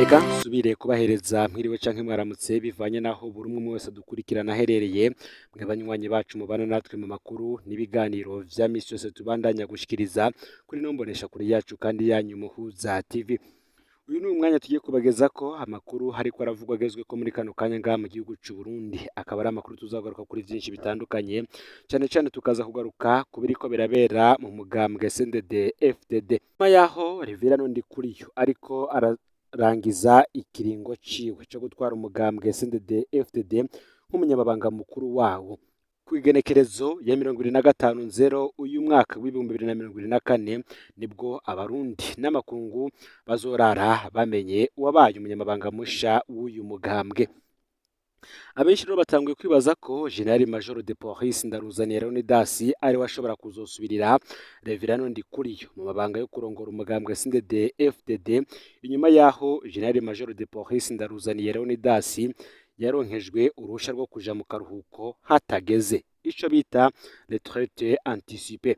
Reka nsubire kubahereza mwiriwe canke mwaramutse, bivanye naho buri umwe wese adukurikirana aherereye. Mwe banywanyi bacu mubana natwe mu makuru n'ibiganiro vya misi yose tubandanya gushikiriza kuri no mbonesha kure yacu kandi yanyu Muhuza TV. Uyu ni umwanya tugiye kubageza ko amakuru hariko aravugwa agezwe ko muri kano kanya ngaha mu gihugu c'u Burundi. Akaba ari amakuru tuzagaruka kuri vyinshi bitandukanye, cane cane tukaza kugaruka ku biriko birabera mu mugambwe CNDD FDD nyuma yaho Reverien Ndikuriyo ariko ararangiza ikiringo ciwe co gutwara umugambwe CNDD FDD nk'umunyamabanga mukuru wawo. Ku igenekerezo ya 25/0 uyu mwaka w'2024, nibwo Abarundi n'amakungu bazorara bamenye uwabaye umunyamabanga musha w'uyu mugambwe. Abenshi rero batanguye kwibaza ko Général Major de Police Ndaruzaniye Leonidas ariwe ashobora kuzosubirira Reverien Ndikuriyo mu mabanga yo kurongora umugambwe CNDD FDD, inyuma yaho Général Major de Police Ndaruzaniye Leonidas yaronkejwe uruhusha rwo kuja mu karuhuko hatageze, ico bita retraite anticipée.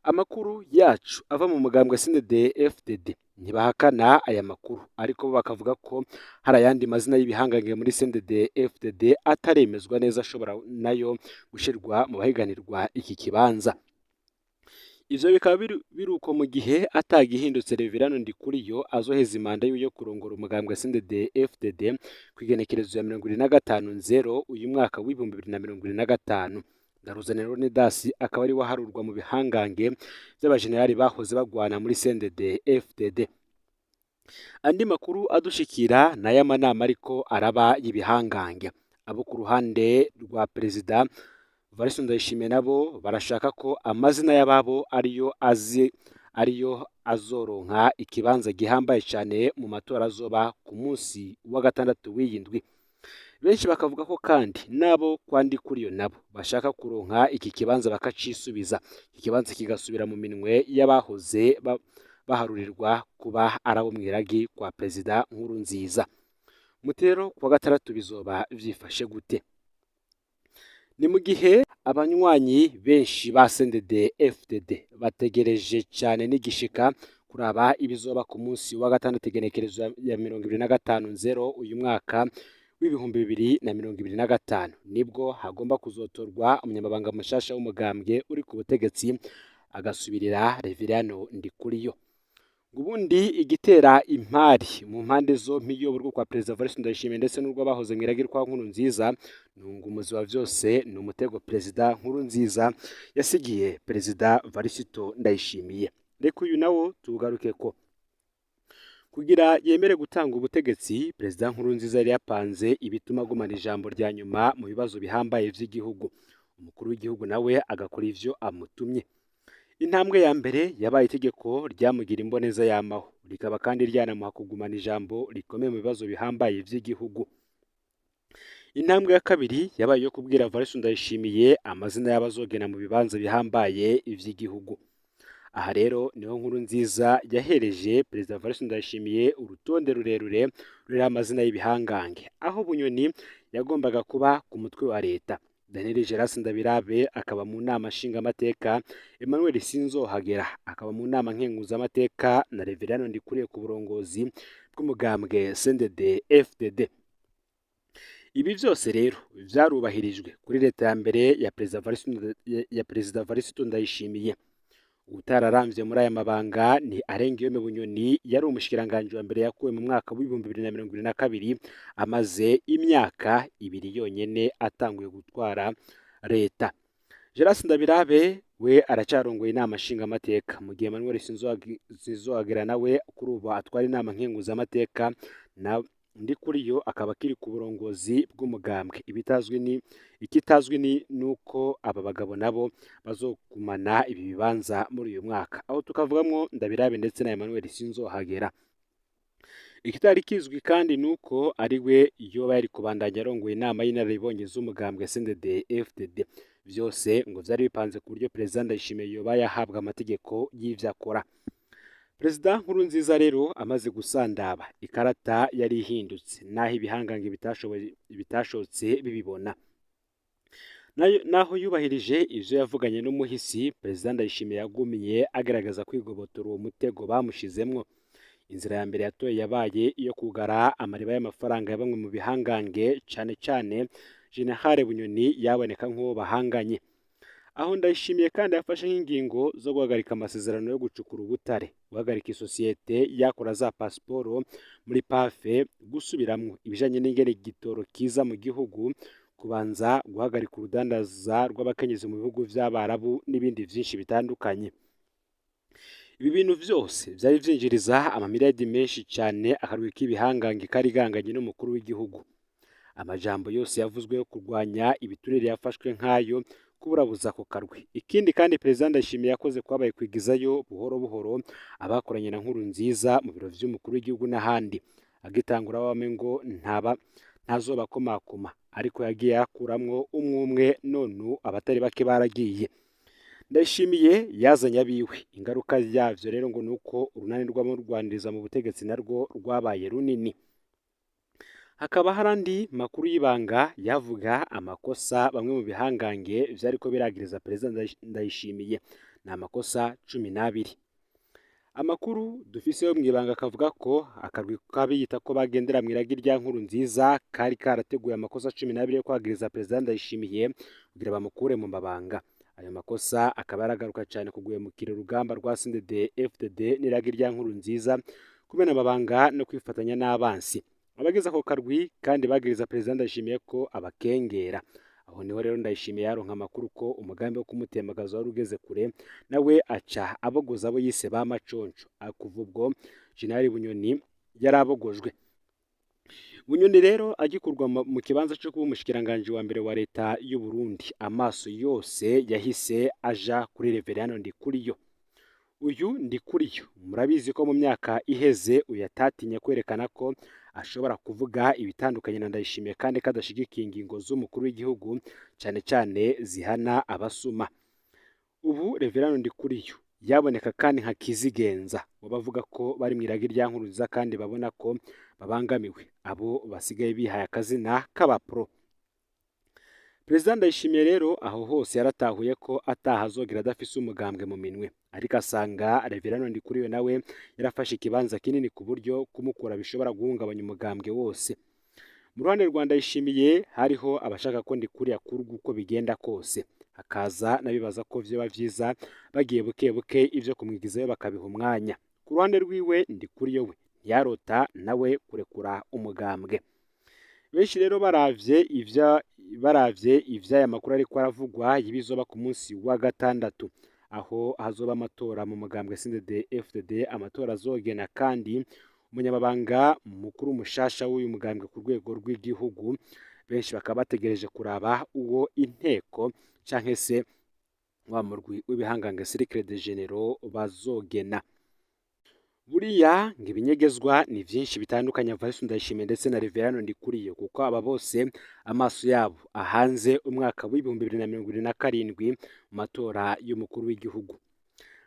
Amakuru yacu ava mu mugambwe CNDD FDD ntibahakana aya makuru, ariko bo bakavuga ko hari ayandi mazina y'ibihangange muri CNDD FDD ataremezwa neza ashobora nayo gushirwa mu bahiganirwa iki kibanza. Ivyo bikaba biri uko mu gihe atagihindutse Reverien Ndikuriyo azoheza imanda yiwe yo kurongora umugambwe CNDD FDD kw'igenekerezo ya 25/0 uyu mwaka w'2025. Ndaruzaniye Leonidas akaba ari waharurwa mu bihangange vy'abajenerali bahoze bagwana muri CNDD FDD. Andi makuru adushikira n'ayamanama ariko araba y'ibihangange. Abo ku ruhande rwa Perezida Evariste Ndayishimiye nabo barashaka ko amazina y'ababo ariyo azi ariyo azoronka ikibanza gihambaye cyane mu matora azoba ku munsi wa gatandatu w'iyi ndwi. Benshi bakavuga ko kandi nabo kwa Ndikuriyo nabo bashaka kuronka iki kibanza bakacisubiza, iki kibanza kigasubira mu minwe y'abahoze baharurirwa kuba ari abo mw'iragi kwa Perezida Nkurunziza. Muti rero kuwa gatandatu bizoba vyifashe gute? Ni mu gihe abanywanyi benshi ba CNDD FDD bategereje cyane n'igishika kuraba ibizoba ku munsi wa gatandatu, igenekerezo ya 25/0 uyu mwaka w'2025. Nibwo hagomba kuzotorwa umunyamabanga mushasha w'umugambwe uri ku butegetsi, agasubirira Reverien Ndikuriyo. Ubundi igitera impari mu mpande zompi y'uburwo kwa Perezida Evariste Ndayishimiye ndetse n'urwo bahoze mw'iragi kwa Nkurunziza, ni wa vyose ni umutego Perezida Nkurunziza yasigiye Perezida Evariste Ndayishimiye. Reka uyu nawo tugaruke ko kugira yemere gutanga ubutegetsi, Perezida Nkurunziza yari yapanze ibituma agumana ijambo rya nyuma mu bibazo bihambaye vy'igihugu, umukuru w'igihugu nawe agakora ivyo amutumye. Intambwe ya mbere yabaye itegeko ryamugira imboneza yamaho, rikaba kandi ryanamuha kugumana ijambo rikomeye mu bibazo bihambaye vy'igihugu. Intambwe ya kabiri yabaye iyo kubwira Evariste Ndayishimiye amazina y'abazogena mu bibanza bihambaye vy'igihugu. Aha rero niho Nkurunziza yahereje Perezida Evariste Ndayishimiye urutonde rurerure ruriho amazina y'ibihangange, aho Bunyoni yagombaga kuba ku mutwe wa leta, Daniel Geras Ndabirabe akaba mu nama nshingamateka, Emmanuel Sinzohagera akaba mu nama nkenguzamateka na Reverien Ndikuriyo ku burongozi bw'umugambwe CNDD FDD. Ibi vyose rero vyarubahirijwe kuri leta ya mbere ya Perezida Evariste Ndayishimiye. Utararamvye muri aya mabanga ni Arengiyome Bunyoni, yari umushikiranganji wa mbere yakuwe mu mwaka w'2022, amaze imyaka 2 yonyene atanguye gutwara leta. Geras Ndabirabe we aracarongoye inama nshingamateka, mu gihe Emmanuel Sinzohagera nawe kuri ubu atwara inama nkenguzamateka, na Ndikuriyo akaba akiri ku burongozi bw'umugambwe. Ibitazwi ni ikitazwi ni nuko aba bagabo nabo bazogumana ibi bibanza muri uyu mwaka, aho tukavugamwo Ndabirabe ndetse na Emmanuel Sinzohagera. Ikitari kizwi kandi nuko ari we yoba yari kubandanya arongoye inama y'inararibonye z'umugambwe CNDD FDD. Vyose ngo vyari bipanze ku buryo Perezida Ndayishimiye yoba yahabwa amategeko y'ivyo akora. Perezida Nkurunziza rero amaze gusandaba, ikarata yari ihindutse, naho ibihangange bitashotse bibibona. Naho yubahirije ivyo yavuganye n'umuhisi, Perezida Ndayishimiye yagumye agaragaza kwigobotora uwo mutego bamushizemwo. Inzira ya mbere yatoye yabaye iyo kugara amariba y'amafaranga ya bamwe mu bihangange, cane cane General Bunyoni yaboneka nk'uwo bahanganye. Aho Ndayishimiye kandi yafashe nk'ingingo zo guhagarika amasezerano yo gucukura ubutare, guhagarika isosiyete yakora za pasiporo muri pafe, gusubiramwo ibijanye n'ingene igitoro kiza mu gihugu, kubanza guhagarika urudandaza rw'abakenyezi mu bihugu vy'Abarabu n'ibindi vyinshi bitandukanye. Ibi bintu vyose vyari vyinjiriza amamiliyardi menshi cane akarwi k'ibihangange kari gahanganye n'umukuru w'igihugu. Amajambo yose yavuzwe yo kurwanya ibiturire yafashwe nk'ayo kuburabuza ako karwi. Ikindi kandi Perezida Ndayishimiye yakoze kwabaye kwigizayo buhoro buhoro abakoranye na Nkurunziza mu biro vy'umukuru w'igihugu n'ahandi. Agitangura wame ngo ntaba ntazobakomakoma, ariko yagiye akuramwo umwe umwe, none abatari bake baragiye. Ndayishimiye yazanye abiwe. Ingaruka yavyo rero ngo nuko urunani rw'amurwaniriza mu butegetsi narwo rwabaye runini. Hakaba hari andi makuru y'ibanga yavuga amakosa bamwe mu bihangange vyariko biragiriza Perezida Ndayishimiye. Ni amakosa 12. Amakuru dufise yo mw'ibanga akavuga ko akarwi k'abiyita ko bagendera mw'iragi rya Nkurunziza kari karateguye amakosa 12 yo kwagiriza Perezida Ndayishimiye kugira bamukure mu mabanga. Ayo makosa akaba yaragaruka cane ku guhemukira urugamba rwa CNDD FDD n'iragi rya Nkurunziza, kumena amabanga no kwifatanya n'abansi. Abagize ako karwi kandi bagiriza Perezida Ndayishimiye ko abakengera. Aho niho rero Ndayishimiye yaronka amakuru ko umugambi wo kumutembagaza wari ugeze kure, nawe aca abogoza abo yise ba maconco. Kuva ubwo General Bunyoni yarabogojwe. Bunyoni rero agikurwa mu kibanza cyo kuba umushikiranganji wa mbere wa leta y'u Burundi, amaso yose yahise aja kuri Reveriyano Ndikuriyo. Uyu Ndikuriyo murabizi ko mu myaka iheze uyu atatinye kwerekana ko ashobora kuvuga ibitandukanye na Ndayishimiye kandi ko adashigikiye ingingo z'umukuru w'igihugu cane cane zihana abasuma. Ubu Reveriyano Ndikuriyo yaboneka kandi nka Kizigenza wabavuga ko bari mw'iragi rya Nkurunziza kandi babona ko babangamiwe, abo basigaye bihaye akazina k'abapro. Perezida Ndayishimiye rero aho hose yaratahuye ko ataha azogera adafise umugambwe mu minwe, ariko asanga Reveriyano Ndikuriyo nawe yarafashe ikibanza kinini ku buryo kumukura bishobora guhungabanya umugambwe wose. Mu ruhande rwa Ndayishimiye hariho abashaka ko Ndikuriyo akurwa uko bigenda kose, hakaza n'abibaza ko vyoba vyiza bagiye buke buke ivyo kumwigizayo bakabiha umwanya. Ku ruhande rwiwe Ndikuriyo we ntiyarota nawe kurekura umugambwe. Benshi rero baravye ivy'aya makuru ariko aravugwa y'ibizoba ku munsi wa gatandatu, aho hazoba amatora mu mugambwe CNDD FDD, amatora azogena kandi umunyamabanga mukuru mushasha w'uyu mugambwe ku rwego rw'igihugu. Benshi bakaba bategereje kuraba uwo inteko canke se wa murwi w'ibihangange Cercle de Généraux bazogena. Buriya ngo ibinyegezwa ni vyinshi bitandukanye Evariste Ndayishimiye ndetse na Reveriyano Ndikuriyo, kuko aba bose amaso yabo ahanze umwaka w'2027 mu matora y'umukuru w'igihugu.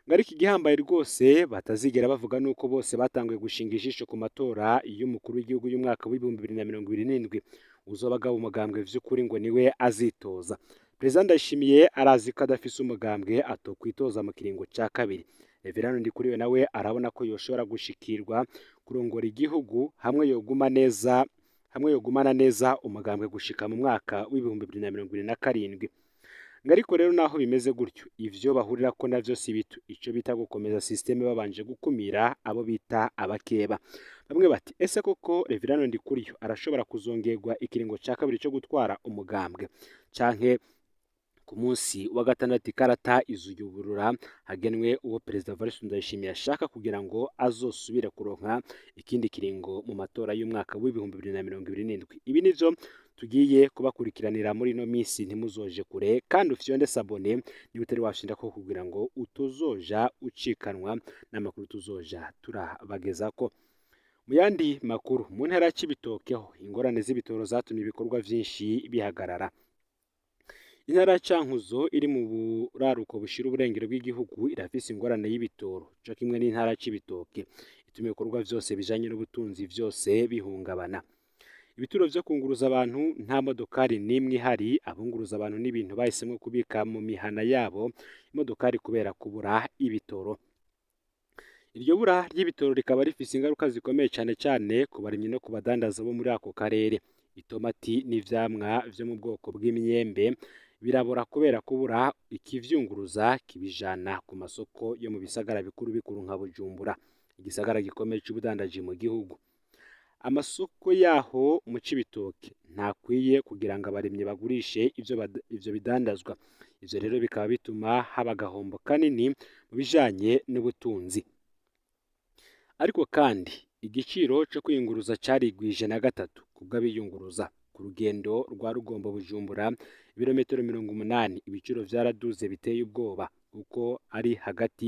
Ngo ariko igihambaye rwose batazigera bavuga nuko bose batanguye gushinga ijisho ku matora y'umukuru w'igihugu y'umwaka w'2027. Uzoba agaba umugambwe vy'ukuri ngo niwe azitoza. Perezida Ndayishimiye arazi ko adafise umugambwe atokwitoza mu kiringo ca kabiri. Reveriyano Ndikuriyo nawe arabona ko yoshobora gushikirwa kurongora igihugu hamwe yogumana neza umugambwe gushika mu mwaka w'2027. Ngo ariko rero naho bimeze gutyo, ivyo bahurira ko navyo si bito, ico bita gukomeza systeme babanje gukumira abo bita abakeba. Bamwe bati ese koko Reveriyano Ndikuriyo arashobora kuzongerwa ikiringo ca kabiri co gutwara umugambwe, canke ku munsi wa gatandatu ikarata izuyuburura hagenwe uwo Perezida Evariste Ndayishimiye ashaka kugira ngo azosubire kuronka ikindi kiringo mu matora y'umwaka w'2027. Ibi nivyo tugiye kubakurikiranira muri ino minsi, ntimuzoje kure kandi ufyonde sabone niba utari washinda ko kugira ngo utozoja ucikanwa n'amakuru tuzoja turabagezako. Mu yandi makuru, mu ntara ya Cibitoke ho ingorane z'ibitoro zatumye ibikorwa vyinshi bihagarara. Intara ya Cankuzo iri mu buraruko bushira uburengero bw'igihugu irafise ingorane y'ibitoro, co kimwe n'intara ya Cibitoke, ituma ibikorwa vyose bijanye n'ubutunzi vyose bihungabana. Ibituro vyo kunguruza abantu nta modokari n'imwe ihari, abunguruza abantu n'ibintu bahisemwo kubika mu mihana yabo imodokari kubera kubura ibitoro. Iryo bura ry'ibitoro rikaba rifise ingaruka zikomeye cane cane ku barimyi no ku badandaza bo muri ako karere. Itomati n'ivyamwa vyo mu bwoko bw'imyembe birabora kubera kubura ikivyunguruza kibijana ku masoko yo mu bisagara bikuru bikuru nka Bujumbura, igisagara gikomeye c'ubudandaji mu gihugu. Amasoko yaho mu Cibitoke ntakwiye kugira ngo abarimyi bagurishe ivyo bidandazwa. Ivyo rero bikaba bituma haba agahombo kanini mu bijanye n'ubutunzi. Ariko kandi igiciro co kwiyunguruza carigwije na gatatu kubw'abiyunguruza. Ku rugendo rwa Rugombo Bujumbura ibirometero 80, ibiciro vyaraduze biteye ubwoba, kuko ari hagati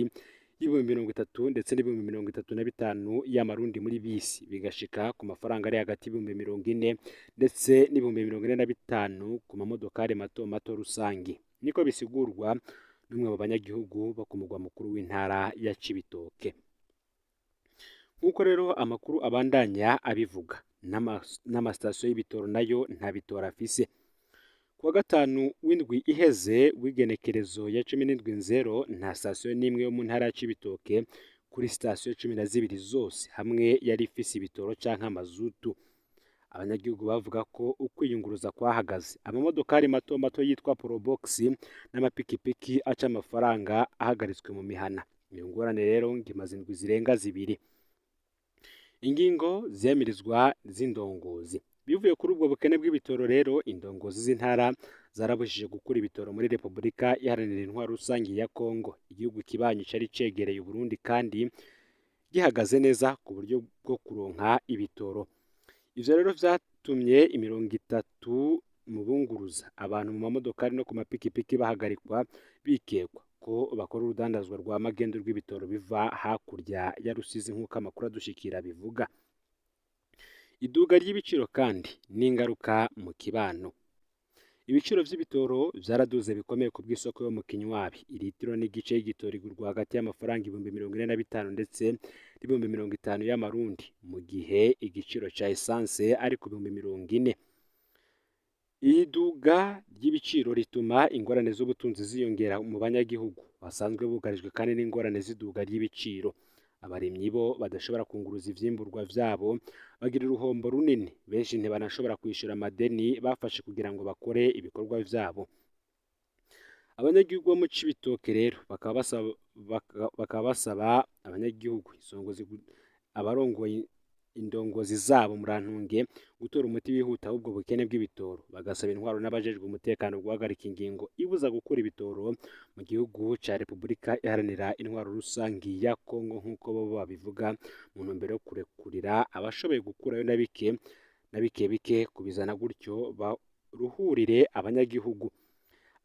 y'ibihumbi 30 ndetse n'ibihumbi 35 y'amarundi muri bisi, bigashika ku mafaranga ari hagati y'ibihumbi 40 ndetse n'ibihumbi 45 ku mamodokari mato mato rusangi. Niko bisigurwa n'umwe mu banyagihugu bo ku mugwa mukuru w'intara ya Cibitoke. Nk'uko rero amakuru abandanya abivuga, n'amasitasiyo y'ibitoro nayo nta bitoro afise. Kuwa gatanu w'indwi iheze w'igenekerezo ya 17 nzero, nta sitasiyo n'imwe yo mu ntara ya Cibitoke kuri sitasiyo 12 zose hamwe yari ifise ibitoro canke amazutu. Abanyagihugu bavuga ko ukwiyunguruza kwahagaze. Amamodokari mato mato yitwa Probox n'amapikipiki aca amafaranga ahagaritswe mu mihana. Iyo ngorane rero ngo imaze indwi zirenga zibiri. Ingingo ziyamirizwa z'indongozi. Bivuye kuri ubwo bukene bw'ibitoro rero, indongozi z'intara zarabujije gukura ibitoro muri Repubulika Iharanira Intwaro Rusangi ya Kongo, igihugu kibanyi cari cegereye Uburundi kandi gihagaze neza ku buryo bwo kuronka ibitoro. Ivyo rero vyatumye 30 mu bunguruza abantu mu mamodokari no ku mapikipiki bahagarikwa, bikekwa ko bakora urudandazwa rwa magendu rw'ibitoro biva hakurya ya Rusizi, nk'uko amakuru adushikira bivuga. Iduga ry'ibiciro kandi n'ingaruka mu kibano. Ibiciro vy'ibitoro vyaraduze bikomeye ku bw'isoko yo mu Kinywabi. Iritiro n'igice y'igitoro igurwa hagati y'amafaranga 45.000 ndetse n'ibihumbi 50 y'amarundi, mu gihe igiciro ca essence ari ku bihumbi 40. Iduga ry'ibiciro rituma ingorane z'ubutunzi ziyongera mu banyagihugu basanzwe bugarijwe kandi n'ingorane z'iduga ry'ibiciro. Abarimyi bo badashobora kunguruza ivyimburwa vyabo bagira uruhombo runini, benshi ntibanashobora kwishura amadeni bafashe kugira ngo bakore ibikorwa vyabo. Abanyagihugu bo mu Cibitoke rero bakaba basaba abanyagihugu, abarongoye indongozi zabo murantunge, gutora umuti wihuta w'ubwo bukene bw'ibitoro, bagasaba intwaro n'abajejwe umutekano guhagarika ingingo ibuza gukura ibitoro mu gihugu ca Repubulika Iharanira Intwaro Rusangi ya Kongo, nk'uko bo babivuga, mu ntumbero yo kurekurira abashoboye gukurayo na bike na bike bike kubizana, gutyo baruhurire abanyagihugu.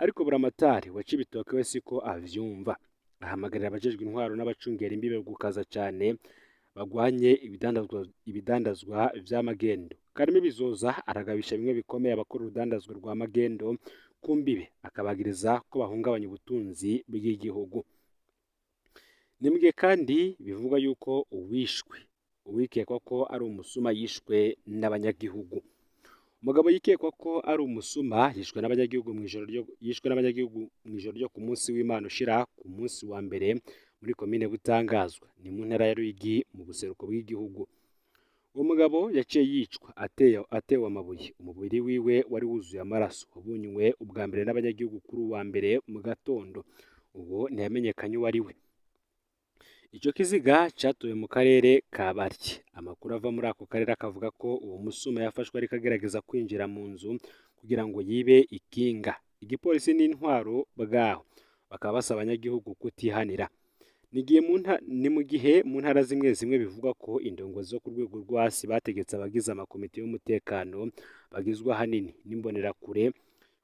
Ariko Buramatari wa Cibitoke we siko avyumva, ahamagarira abajejwe intwaro n'abacungera imbibe gukaza cane bagwanye ibidandazwa vy'amagendo. Karimo Bizoza aragabisha bimwe bikomeye abakora urudandazwa rwa magendo ku mbibe, akabagiriza ko bahungabanya ubutunzi bw'igihugu. Ni mugihe kandi bivugwa yuko uwishwe, uwikekwa ko ari umusuma, yishwe n'abanyagihugu. Umugabo yikekwa ko ari umusuma yishwe n'abanyagihugu mw'ijoro ryo ku munsi w'Imana ushira ku munsi wa mbere muri komine Butangazwa, ni mu ntara ya Ruyigi mu buseruko bw'igihugu. Uwo mugabo yaciye yicwa atewe amabuye. Umubiri wiwe wari wuzuye amaraso, wabonywe ubwa mbere n'abanyagihugu kuri uwa mbere mu gatondo. Uwo ntiyamenyekanye uwo ari we. Ico kiziga catowe mu karere ka Baryi. Amakuru ava muri ako karere akavuga ko uwo musuma yafashwe ariko agerageza kwinjira mu nzu kugira ngo yibe ikinga. Igipolisi n'intwaro bwaho bakaba basaba abanyagihugu kutihanira. Ni mu gihe mu ntara zimwe zimwe bivugwa ko indongozi zo ku rwego rwo hasi bategetse abagize amakomite y'umutekano bagizwe ahanini n'imbonerakure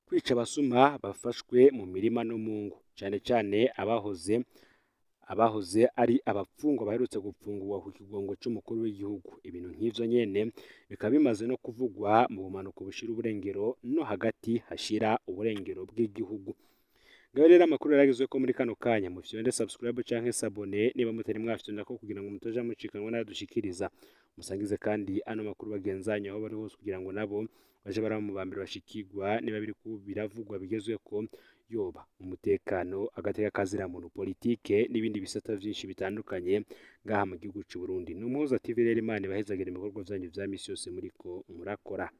kwica abasuma bafashwe mu mirima no mu ngo, cane cane abahoze ari abapfungwa baherutse gupfungurwa ku kigongo c'umukuru w'igihugu. Ibintu nk'ivyo nyene bikaba bimaze no kuvugwa mu bumanuko bushira uburengero no hagati hashira uburengero bw'igihugu. Ngaho rero amakuru yaragezwe ko muri kano kanya, mufyonde subscribe canke s'abonner niba mutari mwafyonda ko, kugira ngo mutoja mucikanwa n'ayadushikiriza. Musangize kandi ano makuru bagenzanya aho bari hose, kugira ngo nabo baje baraba mu bambere bashikirwa niba biriko biravugwa bigezweko, yoba umutekano, agateka kazira muntu, politike n'ibindi bisata vyinshi bitandukanye ngaha mu gihugu c'u Burundi. Ni Umuhuza TV rero, Imana ibahezagire ibikorwa vyanyu vya misi yose muriko murakora.